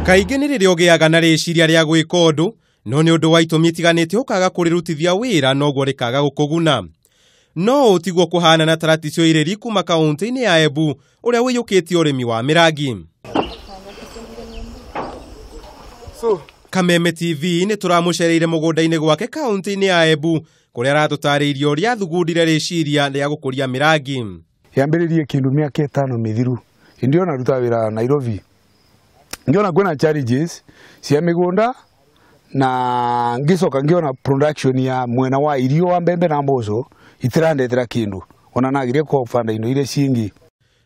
Kaingĩ nĩ rĩrĩa ũgĩaga na rĩciria rĩa gwĩka ũndũ, no nĩ ũndũ wa itũmi itiganĩte ũkaga kũrĩrutithia wĩra noguo rĩkaga gũkũguna. No ũũ tiguo kũhana na Taraticio Ireri kuma kaũntĩ-inĩ ya Embu ũrĩa ũiyũkĩtie ũrĩmi wa mĩrangi. Kameme TV nĩ tũramũcereire mũgũnda-inĩ gwake kaũntĩ-inĩ ya Embu kũrĩa aratũtarĩirie ũrĩa athugundire rĩciria rĩa gũkũria mĩrangi. Yambĩrĩrie kĩndũ mĩaka 5 mĩthiru hĩndĩ ĩyo naruta wĩra Nairobi, ngĩona kwĩna challenges cia mĩgũnda na ngĩcoka ngĩona production ya mwena wa irio wa mbembe na mboco itirandetera kĩndũ ona nagirie kũbanda indo iria ciingĩ.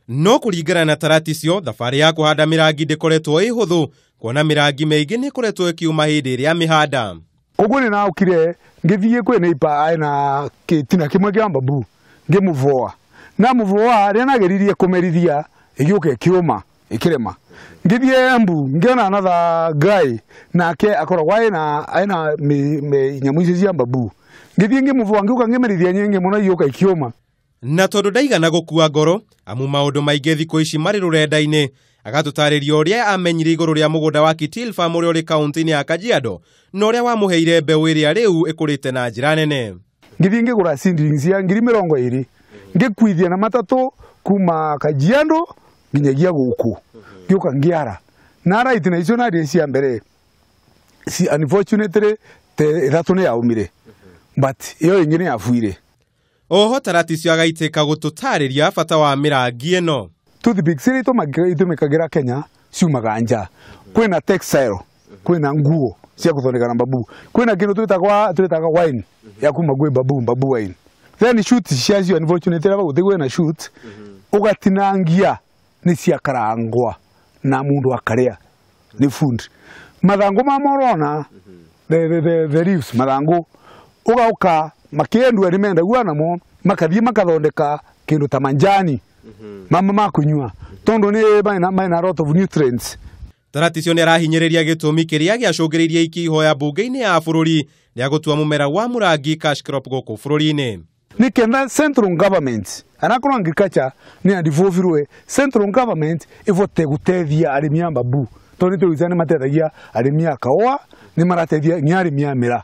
No kũringana na Taraticio, thabarĩ ya kũhanda mĩrangi ndĩkoretwo ĩ hũthũ kuona mĩrangi mĩingĩ nĩ ĩkoretwo ĩkiuma hĩndĩ ĩrĩa mĩhanda. Ũguo nĩ naũkire ngĩthiĩ kwĩ neighbor aĩ kĩtina kĩmwe kĩa bamboo ngĩmũvoa na mũvoa rĩrĩa nageririe kũmerithia ĩgĩũka ĩkĩũma ĩkĩrema. Ngĩthiĩ Embu ngĩona another guy nake akoragwo aĩna nyamũ icio cia bamboo, ngĩthiĩ ngĩmũvoa ngĩũka ngĩmerithia nyingĩ mũno igĩũka ikiũma. Na tondũ ndaigana gũkua ngoro amu maũndũ maingĩ thikũ ici marĩ rũrenda-inĩ, agatũtarĩria ũrĩa amenyire igũrũ rĩa mũgũnda wa Kitil Farm ũrĩa ũrĩ kaũntĩ-inĩ ya Kajiado na ũrĩa wamũheire mbeũ ĩrĩa rĩu ĩkũrĩte na njĩra nene. Ngĩthiĩ ngĩgũra seedlings cia 20,000 ngĩkuithia na matatũ kuma Kajiado nginyagia gũkũ, ngĩũka ngĩara na ara itina icio narĩ cia mbere si unfortunately te 3 nĩ yaumire but ĩyo ĩngĩ nĩ yabuire. Oho Taraticio agaitĩka gũtũtarĩria bata wa mĩrangi ĩno. Toothpicks iria itũmĩkagĩra Kenya ciumaga nja. Kwĩna textile, kwĩna nguo cia gũthondeka na bamboo, kwĩna kĩndũ twĩtaga wine ya kuma gwĩ bamboo, bamboo wine. Then shoot ciacio unfortunately hapa gũtigwe na shoot ũgatinangia nĩ ciakarangwa na mũndũ akarĩa nĩ food. Mathangũ ma morona the leaves mathangũ ũgaũka makĩendua nĩ mendagua namo makathiĩ makathondeka kĩndũ ta manjani mama makunyua tondũ nĩ maina lot of nutrients. Taraticio nĩ arahinyĩrĩria gĩtũmi kĩrĩa gĩacũngĩrĩirie iki ihoya mbunge-inĩ ya bũrũri rĩa gũtua mũmera wa mũrangi cash crop gũkũ bũrũri-inĩ. Nĩ kenda central government anakorwo agriculture nĩ andivovirwe central government ĩvote gũteithia arĩmi a bamboo tondũ nĩ tũĩ nĩ mateithagia arĩmi a kahũa, nĩ marateithia nginya arĩmi a mĩraa.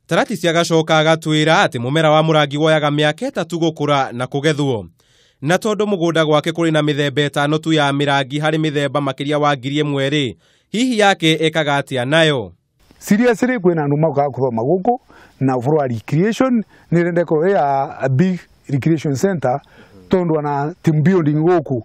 Taraticio agacoka agatwĩra atĩ mũmera wa mũrangi woyaga mĩaka 3 gũkũra na kũgethwo. Na tondũ mũgũnda gwake kũrĩ na mĩthemba 5 tu ya mĩrangi harĩ mĩthemba makĩria wa 1000 rĩ, hihi yake ĩkaga atĩa nayo? Seriously kwĩna andũ mokaga gũthoma gũkũ na ũhoro wa recreation nĩ ĩrenda ĩkorwo ĩ a big recreation center tondũ ona team building gũkũ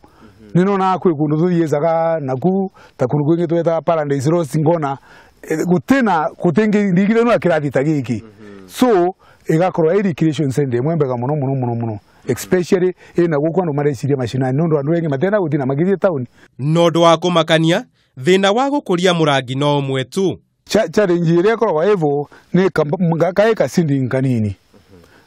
nĩ nona kwĩ kũndũ tũthiĩcaga naku ta kũndũ kwĩngĩ twetaga Paradise Lost ngona gũtĩna gũtĩngĩ ndigire no kĩrathi ta gĩkĩ, so ĩgakorwo ĩ recreation center ĩmwe mbega mũno mũno mũno mũno especially ĩna gũkũ andũ mareciria macinani nĩ ũndũ andũ aingĩ matenda gũthiĩ na magĩthiĩ taũni. Na ũndũ wa kũmakania thĩna wa gũkũria mũrangi no ũmwe tu. Challenge ĩrĩa ĩkoragwo ĩvo nĩ kaĩ ka seedling kanini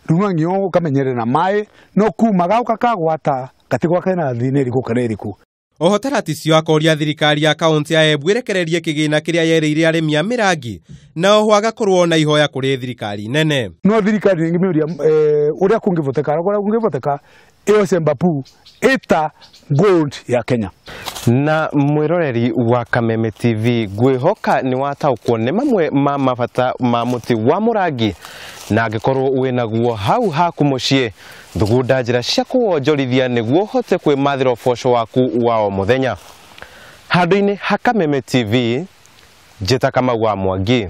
rĩu no nginya ũkamenyerera na maĩ no kuma gauka kagwata gatigwa kena thĩna ĩrĩkũ kana ĩrĩkũ. Oho Taraticio akoria thirikari ya kaũntĩ ya Embu ĩrekererie kĩgĩna kĩrĩa yerĩire arĩmi a mĩrangi na oho agakorwo na ihoya kũrĩ thirikari nene. No thirikari ĩngĩmĩũria ũrĩa kũngĩvoteka, ũrĩa kũngĩvoteka ĩyoce bamboo ĩta gold ya Kenya. Na mwĩroreri wa Kameme TV ngwĩhoka nĩ wataũkwo nĩ mamwe ma mabata ma mũtĩ wa mũrangi na angĩkorwo wĩnaguo hau haku mũciĩ thugunda njĩra cia kũwonjorithia nĩguo ũhote kwĩmathĩra ũboco waku wa o mũthenya. Handũ-inĩ ha Kameme TV njĩta Kamau wa Mwangi.